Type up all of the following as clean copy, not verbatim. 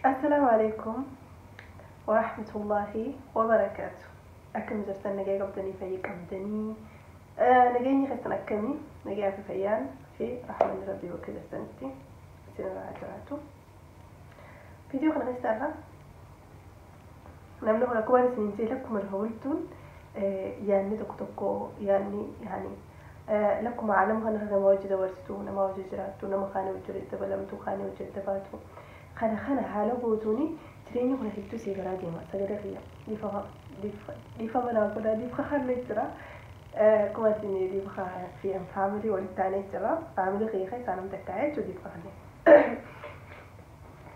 Assalaamu Aleeykum Warahmatullaahi Wabarakaatu. Akkam jirtan, nagaa qabdanii, fayya qabdanii? Nageenyi keessan akkamii? Nagaa fi fayyaan fi rahmanni rabbii bakka jirtanitti isin irraa jiraatu. Viidiyoo kana keessa irraa namni kun akkuma isin jee lakkuma lafa bultuun yaadni tokko tokko yaadni yaani lakkuma aalama kanarra nama hojii dabarsitu, nama hojii jiraattu, nama kaanii hojii walitti dabalamtu, kaanii hojii adda baatu, kana kana haala gootuuni jireenya kana hedduu sii garaa deema. Sagalee kiyya dhiifama naa godhaa, dhiifa kan jira. Akkuma isin dhiifa fi family walitti taanee jira, family kiyya keessaa namni takka jechuudha dhiifa kan.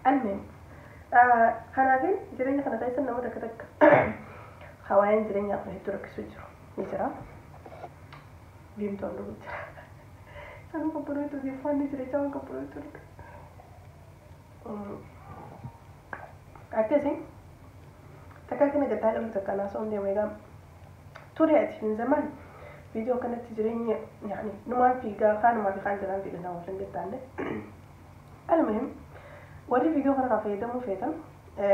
Almuhim, kanaafin jireenya kana keessa nama takka takka hawaayeen jireenyaa kun hedduu rakkisuu jiru ni jira. Biimtoon dhugu jira. Sanuu qabbanootu dhiifaan ni jira, isaan qabbanootu dhuga. Akkasii takka kana gaddaa qabdu takka naasoo deemu egaa ture ati min zaman viidiyoo kanatti jireenya yaani numaan fiigaa kaanumaa fi kaan jalaan fiigaa nama waliin gattaanne. Almuhim, warri viidiyoo kana irraa fayyadamuu feetan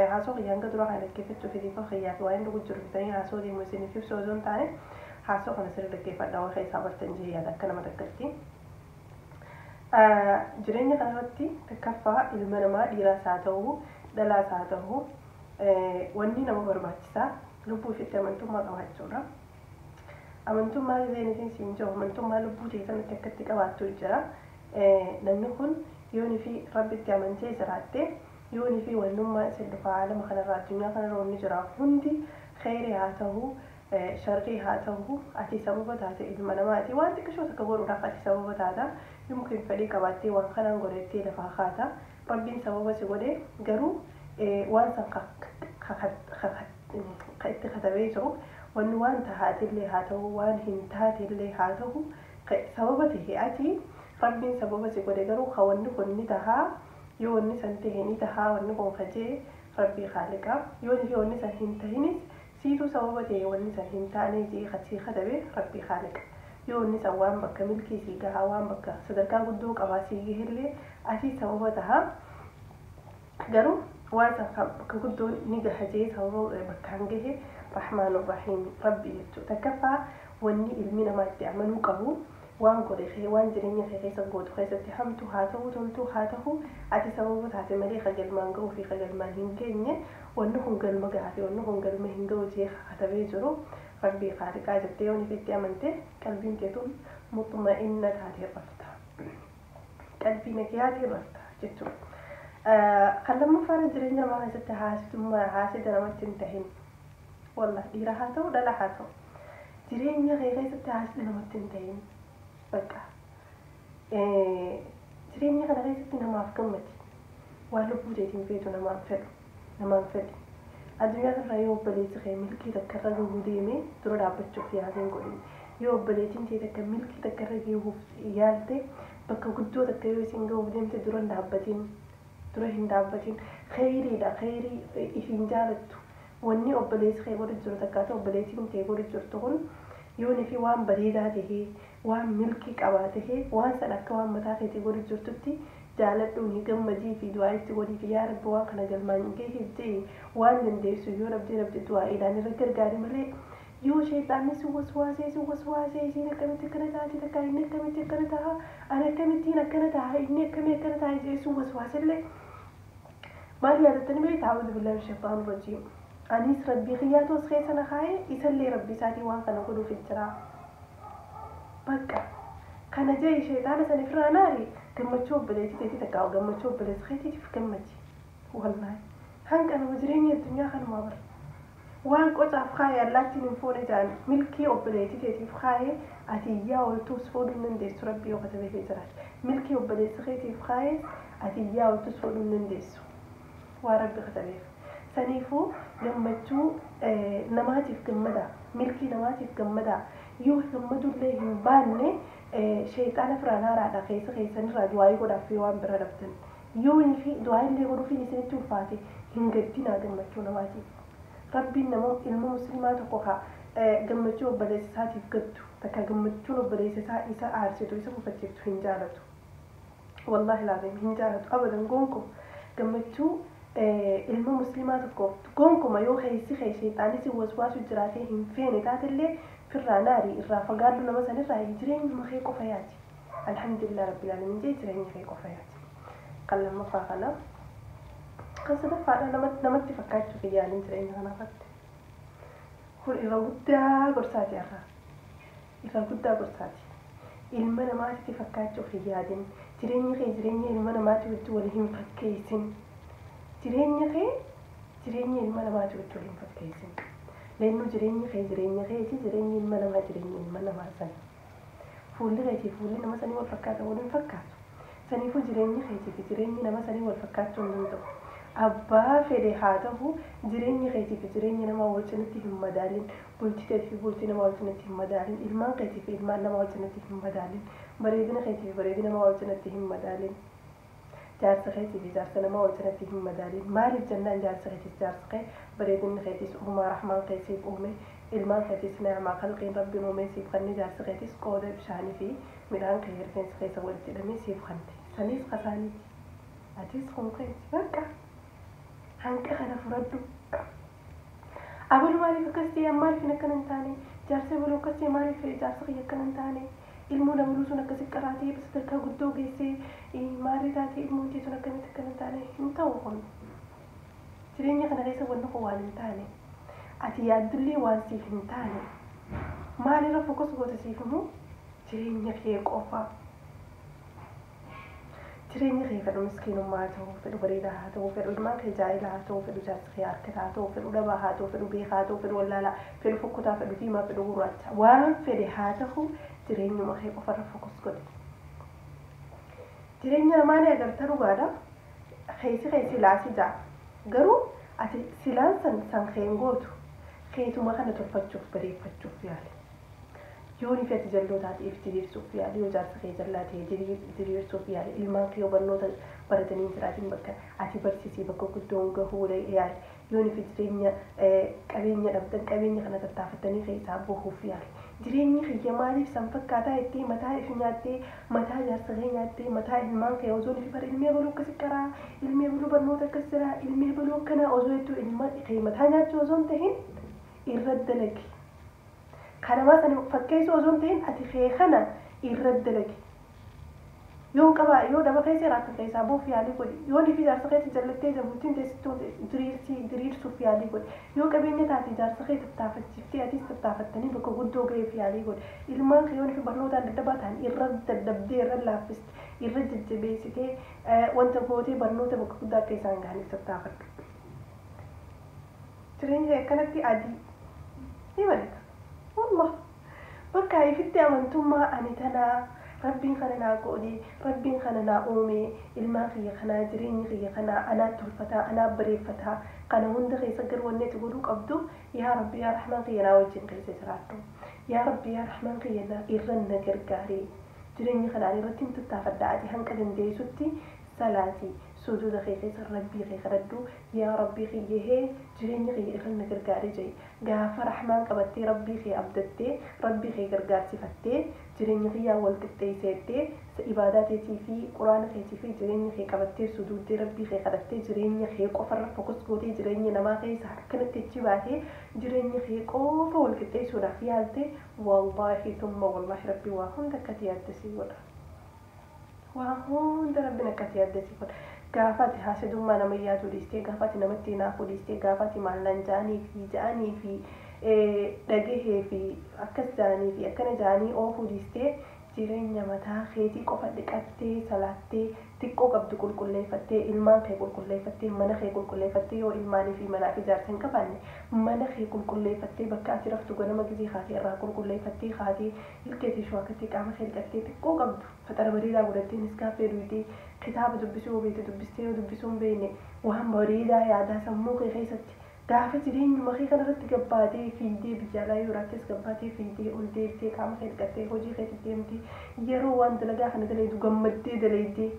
haasoo kiyya hanga duraa kana dhaggeeffachuu fi dhiifa kiyyaa fi waa'een dhugu jiru bitanii haasoo deemu isiniif ibsu osoo hin taane, haasoo kana sirrii dhaggeeffadhaa, waan keessaa bartan jee yaada akka nama takkatti. Jireenya kanarratti takkaffaa ilma namaa dhiiraas haa ta'u, dhalaas haa ta'u, wanni nama barbaachisaa lubbuu ifitti amantummaa qabaachuudha. Amantummaa giseen siin jiru amantummaa lubbuu ta'e sanatti akkatti qabaattu jira. Namni kun yoonii fi rabbitti amantee jiraatte, yoonii fi wannummaa isin dhufa aalama kanarra, addunyaa kanarra wanni jira hundi kheyrii haa ta'u, sharrii haa ta'u, ati sababa taate. Ilma namaati, waan xiqqishoo takka godhuudhaaf ati sababa taata. Yumkin fedhii qabaattee waan kanaan godhettee lafaa kaata, rabbiin sababa si godhe. Garuu waan san ka itti katabee jiru wanni waan tahaatillee haa ta'u, waan hin taatillee haa ta'u, sababa tahe ati, rabbiin sababa si godhe. Garuu ka wanni kun ni tahaa, yoo wanni san tahe ni tahaa, wanni kun kajee rabbii haaliqaa. Yoo fi wanni san hin tahinis siituu sababa ta'e, wanni san hin taane jee kasii katabe rabbii haaliqa. Yoo wanni san waan bakka milkii sii gahaa, waan bakka sadarkaa guddoo qabaa sii gahellee, asii sababa tahaa. Garuu waan san bakka guddoo ni gaha jee sababa bakkaan gahe rahmaan rahiim rabbi jechuudha. Takkaffaa wanni ilmi namaa itti amanuu qabu, waan godhe kee, waan jireenya kee keessa gootu keessatti, hamtu haa ta'u, toltuu haa ta'u, ati sababa taate malee ka galmaan ga'uu fi ka galmaan hin geenye, wanni kun galma gahaa fi wanni kun galma hin ga'u jee katabee jiru rabbii haaliqaa jettee yoo itti amante, qalbiin teetun mutma'inna taatee rafta, qalbii nagayaatiin rafta jechuudha. Kan lammaffaan, jireenya namaa keessatti haasidummaa, haasida namatti hin tahin. Wallah, dhiira haa ta'u, dhala haa ta'u, jireenya kee keessatti haasida namatti hin tahin. Bakka jireenya kana keessatti namaaf gammadi. Waan lubbuu teetiin feetu namaaf fedhu, namaan fedhi. Addunyaa kanarraa yoo obboleessi kee milkii takka irra gahuu deeme, dura dhaabbachuuf yaaliin godhin. Yoo obboleettiin tee takka milkii takka irra gahuuf yaalte, bakka guddoo takka yoo isin gahuuf deemte, dura hin dhaabbatin, dura hin dhaabbatin. Kheyriidha, kheyrii isin jaalattu. Wanni obboleessi kee godhu jiru takkaata obboleettiin kee godhu jirtu kun yoonii fi waan bareedaa tahee, waan milkii qabaa tahee, waan san akka waan mataa keetii godhu jirtutti jaaladhuuni gammadii fi du'aa itti godhii fi "Yaa Rabbi, waan kana galmaan gahiif" jee. Waan dandeessu yoo dhabdee dhabde, du'aa'iidhaan irra gargaari malee, yoo sheexaanni si waswaasee, si waswaasee, isiin akkamitti akkana taati, takka inni akkamitti akkana taha, ani akkamittiin akkana taha, inni akkamii akkana taha jee si waswaasellee, maal yaadattani beektaa? أعوذ بالله من الشيطان الرجيم. Anis rabbii kiyyaatu as keessa na kaa'ee, isallee rabbii isaatii waan kana godhuuf jira. Bakka kana jee sheexaana san ifirraa naari. Gammachuu obboleettii teetii takka gammachuu obboleessa keetiitiif gammadi. Wallaahi, hanqa nama jireenya addunyaa kanumaa bara waan qocaaf kaayee allaattiin hin fuune jedhan. Milkii obboleettii teetiif kaayee ati iyyaa ooltuus fuudhuu hin dandeessu, rabbii yoo katabee jiraate. Milkii obboleessa keetiif kaayee ati iyyaa ooltuus fuudhuu hin dandeessu, waan rabbi katabeef. Saniifuu gammachuu namaatiif gammadaa, milkii namaatiif gammadaa. Yoo gammadullee hin baanne, sheexaana firaan haaraadha keessa keessanirraa du'aayii godhaaf. Yoo waan bira dhabdan, yoo inni fi du'aayillee godhuufiin isinitti ulfaate, hin gaddinaa gammachuu namaatiif. Rabbiin nama ilma musliimaa tokko ka gammachuu obboleessa isaatiif gaddu takka gammachuun obboleessa isaa isa aarsitu, isa mufachiiftu hin jaalatu. Wallaahi laazim hin jaalatu abadan gonko gammachuu. Ilma muslimaa tokkoof gonkuma yoo keessi kee sheexaanis waswaasu jiraatee hin feene taatellee firraa naarii irraa fagaadhu nama sanirraa jireenyuma kee qofa yaati. Alhamdulillah rabbil aalamiin jee jireenya kee qofa yaati. Kan lammaffaa kana. Kan sadaffaadha namatti fakkaachuuf yaaliin jireenya kanaafatti. Kun irra guddaa gorsaati irraa. Irra guddaa gorsaati. Ilma namaatti fakkaachuuf hin yaadin. Jireenya kee jireenya ilma namaatti wajjin wal hin fakkeessin. Jireenya kee jireenya ilma namaatti wajjin wal hin fakkeessin. Leennu jireenyi kee jireenya keeti jireenyi ilma namaa jireenya ilma namaa sana. Fuulli keetii fuulli nama sanii wal fakkaata wal hin fakkaatu. Saniifuu jireenyi keetii fi jireenyi nama sanii wal fakkaachuu hin danda'u. Abbaa fedhe haa ta'u jireenyi keetii fi jireenyi namaa wal cinatti hin madaalin. Bultii teetii fi bultii namaa wal cinatti hin madaalin. Ilmaan keetii fi ilmaan namaa wal cinatti hin madaalin. Bareedina keetii fi bareedina namaa wal cinatti hin madaalin. Jaarsa keetii fi jaarsa namaa wal cinatti hin madaalin. Maaliif jennaan jaarsa keetiif jaarsa kee bareedinni keetiis uumaa rahmaan keessiif uume ilmaan keetiis ni'amaa kalqiin rabbiin uume siif kenne jaarsa keetiis qooda bishaanii fi midhaan kee rifeensa keessa walitti hidhamee siif kenne. Saniis kasaaniiti. Atis kun keeti bakka. Hanqa kana fudhadhu. Abalu maaliif akkas ta'e maaliif akkana hin taane jaarsa abaluu akkas ta'e maaliif jaarsa kiyya akkana hin taane ilmoon abaluu sun akkasi qaraatee sadarkaa guddoo geessee maarree taatee ilmoon tee sun akkamitti akkana hin taane hin ta'u kun. Jireenya kana keessa wanni kun waan hin taane ati yaaddullee waan siif hin taane maalirra fokus goota siif immoo jireenya kee qofa. Jireenya kee fedhu miskiinummaa haa ta'u, fedhu bareedaa haa ta'u, fedhu ilmaan kee jaa'ila haa ta'u, fedhu jaarsa kee harkata haa ta'u, fedhu dhabaa haa ta'u, fedhu beekaa haa ta'u, fedhu wallaalaa, fedhu fokkotaa, fedhu diimaa, fedhu gurraacha waan fedhe haa ta'u jireenyuma kee qofarra fokus godhi. Jireenya namaa ni agarta dhugaadha. Keessi kee silaasi ja'a. Garuu ati silaan san san kee hin gootu. Keetuma kana tolfachuuf bareeffachuuf yaali. Yoo ni fedhi jalloo taate if diriirsuuf yaali yoo jaarsa kee jallaa ta'e diriirsuuf yaali ilmaan kee barnoota baratanii hin jiraatin bakka ati barsiisii bakka guddoon gahuu yaali yoo ni fedhi jireenya qabeenya dhabdan qabeenya kana tattaafatanii keessaa bahuuf yaali. Jireenyi kiyya maaliif san fakkaataa jettee mataa if nyaattee mataa jaarsa kee nyaattee mataa ilmaan kee osoo ni fi bara ilmi abaluu akkasi qaraa ilmi abaluu barnoota akkas jira ilmi abaluu akkanaa osoo jettuu ilma kee mataa nyaachuu osoo hin tahin irra dalagi. Kanamaa sana fakkeessuu osoo hin ta'in ati kee kana irra dalagi. Yoo qaba yoo dhaba keessa jiraatan keessaa buuf yaalii godhi. Yoo ni fi jaarsa keessa jallattee bultiin teessittuu diriirsuuf yaalii godhi. Yoo qabeenya taate jaarsa kee tattaafachiiftee atis tattaafattanii bakka guddoo ga'eef yaalii godhi. Ilmaan kee yoo ni fi barnootaan dadhabaa ta'an irra dadhabdee irra laaffiste irra jajjabeessitee wanta gootee barnoota bakka guddaa akka isaan gahaniif tattaafadhu. Jireenya akkanatti adii ni bareeda. Wallah bakka ifitti amantummaa ani tanaa rabbiin kana naa godhe rabbiin kana naa uume ilmaan kiyya kanaa jireenyi kiyya kanaa anaa tolfataa anaa bareeffataa kana hunda keessa gar wanni ati godhuu qabdu yaa rabbi yaa rahmaan kiyya naa wajjin keessa jiraadhu yaa rabbi yaa rahmaan kiyya na irra na gargaari jireenya kana ani irratti hin tattaafadha ati hanqa dandeessutti salaatii sujuuda kee keessa rabbii kee kadhadhu yaa rabbii kiyyahee jireenya kiyya irra na gargaari jedhi gaafa rahmaan qabattee rabbii kee abdattee rabbii kee gargaarsifattee jireenya kiyyaa wal qixxeesseettee ibaadaa keetii fi quraana keetii fi jireenya kee qabattee sujuuddee rabbii kee kadhattee jireenya kee qofarra fokus gootee jireenya namaa keessa akkanatti achi baatee jireenya kee qofa wal qixxeessuudhaaf yaalte wallaahi tumma wallaahi rabbii waa hunda akkati yaadde sii godha. Waa hunda rabbiin akkati yaadde sii godha. Gaafa ati haasidummaa nama yaaduu dhiistee gaafa ati namatti hinaafuu dhiistee gaafa ati maallaan ja'anii fi ja'anii fi dhagahee fi akkas ja'anii fi akkana ja'anii oofuu dhiistee jireenya mataa keetii qofa dhiqattee salaattee xiqqoo qabdu qulqulleeffattee ilmaan kee qulqulleeffattee mana kee qulqulleeffattee yoo ilmaanii fi manaa fi jaarsa hin qabaanne mana kee qulqulleeffattee bakka ati raftu ganama gizee kaatee irraa qulqulleeffattee kaatee ilkeetii shookattee qaama kee dhiqattee xiqqoo qabdu faxara bareedaa godhattee niskaaffee duutee kitaaba dubbisuu yoo beekte dubbistee yoo dubbisuu hin beekne waan bareedaa yaadaa sammuu kee keessatti gaafa jireenyuma kee kanarratti gabbaatee fiigdee biyya alaa yoo rakkes gabbaatee fiigdee ol deebitee qaama kee dhiqattee hojii keetti deemtee yeroo waan dalagaa kana dalagu gammaddee dalaydee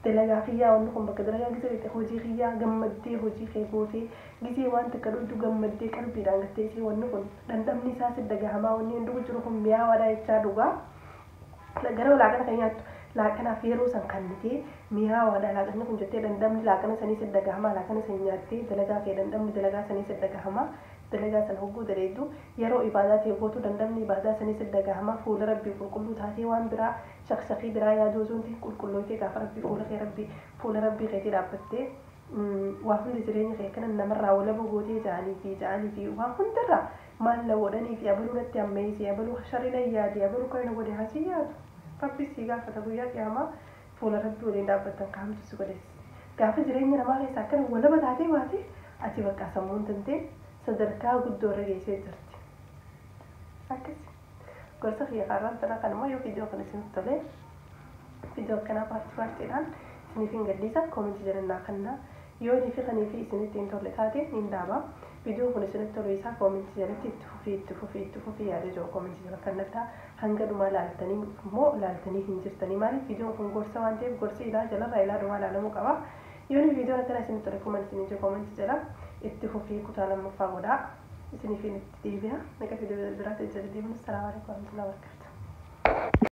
dalagaa kiyyaa wanni kun bakka dalagaa gisee dhaqxe hojii kiyyaa gammaddee hojii kee gootee gisee waan takka dhugdu gammaddee qalbiidhaan gattee wanni kun dhandhamni isaa si dhagahamaa wanni hin dhugu jiru kun mi'aawaadha jechaa dhugaa gara walaa kana kan nyaattu Laaqanaaf yeroo san kannitee mi'aawaadha laaqanni kun jettee dhandhamni laaqana sanii si dhagahama. Laaqana san nyaattee dalagaa kee dhandhamni dalagaa sanii si dhagahama. Dalagaa san hogguu daleeddu yeroo ibaadaa ta'e gootu dhandhamni ibaadaa sanii si dhagahama. Fuula Rabbii qulqulluu taatee waan biraa shaqshaqii biraa yaaduu osoo hin ta'in qulqullooytee gaafa Rabbii fuula kee Rabbii fuula Rabbii keetii dhaabbattee waa hundi jireenya kee akkana namarraa walaba gootee ja'anii fi ja'anii fi waa hundarraa maal na godhanii fi abaluu natti hammeessee abaluu sharri na yaade abaluu kana na godhe haa si yaadu. Rabbi si gaafata guyyaa qiyaamaa fuula Rabbii waliin dhaabbattan ka hamtu si godhes. Gaafa jireenya namaa keessaa akkana walaba taatee baate ati bakka sammuun tantee sadarkaa guddoo irra geessee jirti. Akkasi. Gorsa kiyya kaarraan tana kanuma. Yoo viidiyoo kana isinitti tole, viidiyoo akkanaa paartii paartiidhaan isiniif hin gadhiisa. Koomentii jalannaa kannaa. Yoo inni fi kanii fi isinitti hin tolle taate niin dhaaba. Viidiyoon kun isinitti tolu isaa koomentii jalatti itti fufii, itti fufii, itti fufii yaada jiru koomentii jala kannadhaa. Hanga dhumaa laaltanii immoo laaltanii hin jirtanii. Maaliif? Viidiyoon kun gorsa waan ta'eef gorsi ilaa jalarraa ilaa dhumaa laalamuu qaba. Yoo inni viidiyoon akkanaa isinitti tole, kuma isin ija koomentii jala itti fufii kutaa lammaffaa godhaa. Isiniif itti deebi'a. Naqa viidiyoo biraatti ija deemnu. Salaamu alaikum warahmatullahi wabarakatuh.